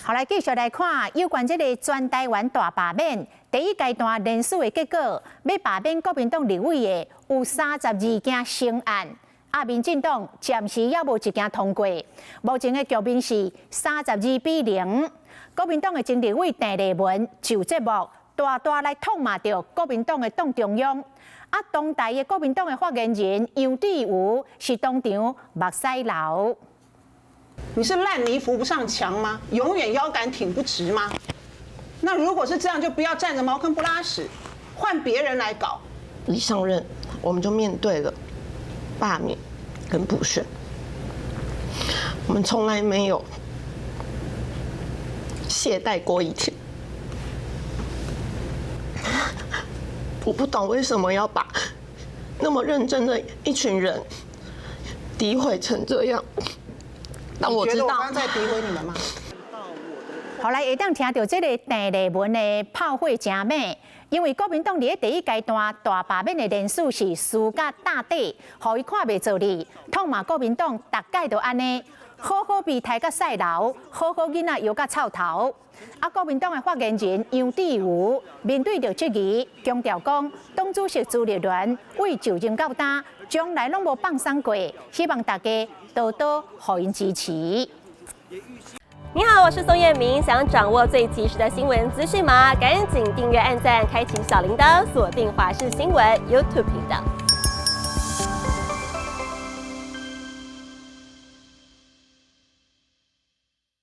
好，來繼續來看有關這个全台灣大罷免第一階段連署的結果，欲罷免國民黨立委的有32件成案，啊，民進黨暫時猶無一件通過。目前的局面是32比0。國民黨的前立委鄭麗文上節目大大來痛罵著國民黨的黨中央。啊，當代的國民黨的發言人楊智瑜是當場目屎流。你是爛泥扶不上牆嗎？永遠腰桿挺不直嗎？那如果是這樣，就不要站着茅坑不拉屎，換別人來搞。一上任，我們就面對了罷免跟補選，我們從來沒有懈怠過一天。我不懂為什麼要把那麼認真的一群人詆毀成這樣。但我知道，我剛在詆毀你們嗎？後來會當聽著這个鄭麗文的炮火誠猛，因為國民黨佇咧第一階段大罷免的連署是輸甲大底，予伊看袂做哩，痛罵國民黨逐擺都按呢，好好被刣甲屎流，好好囡仔搖甲臭頭。啊，國民黨的發言人楊智瑜面對著質疑，強調講，黨主席朱立倫對就任到今，從來攏無放鬆過，希望大家多多予𪜶支持。你好，我是宋燕明，想掌握最及時的新聞資訊嗎？趕緊訂閱、按讚、開啟小鈴鐺，鎖定華視新聞 YouTube 頻道。